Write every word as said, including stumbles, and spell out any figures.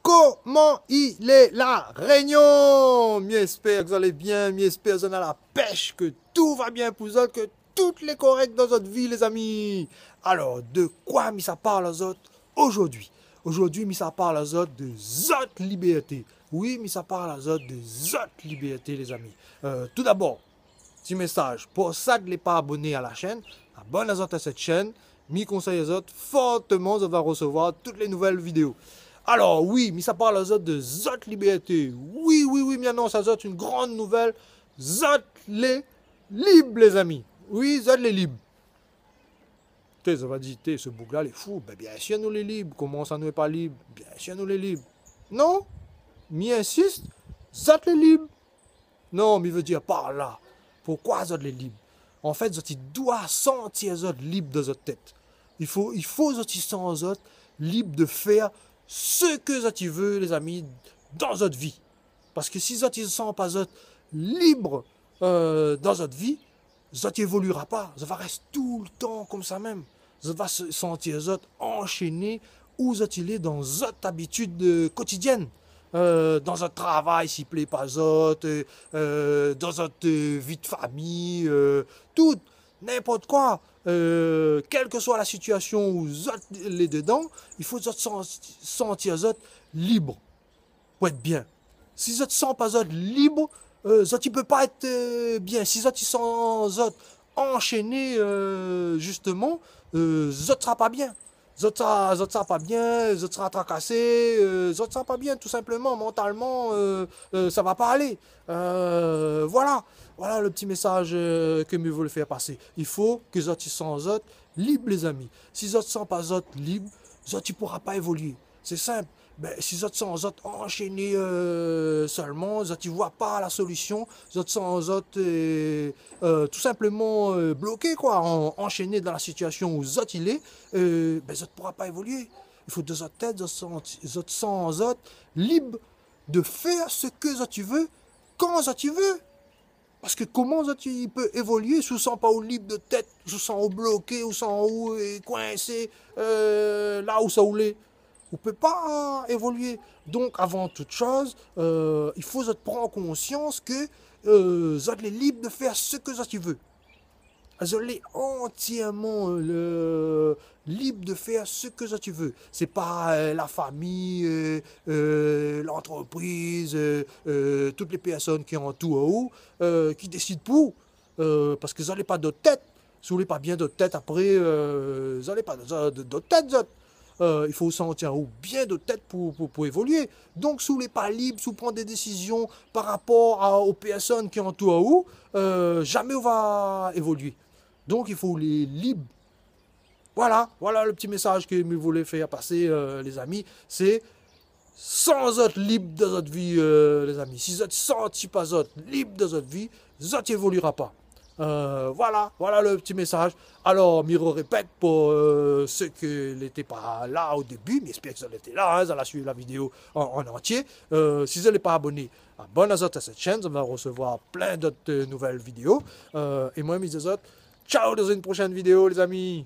Koman i lé La Rényon ? Mi éspèr ke zot i sava bien, mi éspèr ke zot néna la pèsh, ke tout va bien pou zot, ke tout lé korèk dan zot vi, lézami. Alor, de koi mi sa parl azot ojourdui ? Ojourdui, mi sa parl azot de zot libèrté. Wi, mi sa parl azot de zot libèrté, lézami. Euh, toudabor, ti mésaz, pou sak lé pa aboné a la shèn, abonn azot a sèt shèn. Mi konsèy azot forteman, zot va resevoir tout lé nouvèl vidéo. Alor, wi, mi sa parl azot de zot libèrté. Wi, wi, wi, mi anons azot in gran nouvèl. Zot lé lib, lézami. Wi, zot lé lib. Té, zot va di, té, se boug-la lé fou. Bin, biensir nou lé lib. Koman sa nou lé pa lib ? Biensir nou lé lib. Non, mi insist, zot lé lib. Non, mi vé dir par la, poukoi zot lé lib ? An fèt, zot i doi santi azot lib dan zot tèt. I fo, i fo zot i san azot lib de fèr se ke zot i vé, lézami, dan zot vi. Parske si zot i san pa zot lib, euh, dan zot vi, zot i évoluera pa. Zot va rès toultan konmsa mèm. Zot va s-, santi azot anshéné ou zot i lé dan zot abitid, euh, kotidièn. Euh, dan zot travay, si i plé pa zot, euh, euh, dan zot, euh, vi de fami, euh, tout, ninport koi. Euh, kèl ke soi la sitiasion ou zot lé dedan, i fo zot san-, santi azot lib pou èt bien. Si zot i san pa zot lib, euh, zot i pé pa èt, euh, bien. Si zot i san zot anshéné, euh, zistoman, euh, zot sra pa bien. Zot sra, zot sra pa bien, zot sra trakasé, euh, zot sra pa bien, tou sinploman, mantalman, euh, euh, sa va pa alé. Euh, voila, voila le ti mésaz, euh, ke mi voulé fèr pasé. I fo ke zot i san zot lib, lézami. Si zot i san pa zot lib, zot i poura pa évolué. Sé sinp. Bin, si zot i san zot anshéné, euh, sèlman, zot i voi pa la solision, zot i san zot, euh, euh, tou sinploman, euh, bloké, koi, an-, anshéné dan la sitiasion ou zot i lé, euh, bin, zot i poura pa évolué. I fo dan zot tèt, zot i san, zot i san zot lib de fèr se ke zot i vé, kan zot i vé. Parske koman zot i pé évolué si ou san pa ou lib de tèt, si ou san ou bloké, ou san ou, euh, koinsé, euh, la ousa ou lé ? Ou pé pa évolué. Donk, avan tout shoz, euh, i fo zot i pran konsians ke, euh, zot lé lib de fèr se ke zot i vé. Zot lé antièrman, euh, le, lib de fèr se ke zot i vé. Sé pa, euh, la fami, euh, euh, lantrepriz, euh, euh, tout lé pèrsone ki antour aou, euh, ki désid pou ou. Euh, parske zot lé pa dan out tèt. Si ou lé pa bien dan out tèt, apré, euh, zot lé pa dan, dan, dan out tèt, zot. Euh, i fo ou santi aou bien dan out tèt pou, pou, pou évolué. Donk, si ou lé pa lib, si ou pran dé désizion par rapor a, o pèrsone ki antour aou, euh, zamé ou va évolué. Donk, i fo ou lé lib. Voila, voila le ti mésaz ke mi voulé fèr pasé, euh, lézami. Sé san zot lib dan zot vi, euh, lézami. Si zot i santi pa zot lib dan zot vi, zot i évoluera pa. Euh, voila, voila le ti mésaz. Alor, mi rerépèt pou, euh, sak lété pa la o débi, mi éspèr ke zot lété la, in, zot la suiv la vidéo an, an antié. Euh, si zot lé pa aboné, abonn azot a sèt shèn, zot va resevoir plin d'ot, euh, nouvèl vidéo. Euh, é moin, mi di azot, ciao dan in proshèn vidéo, lézami.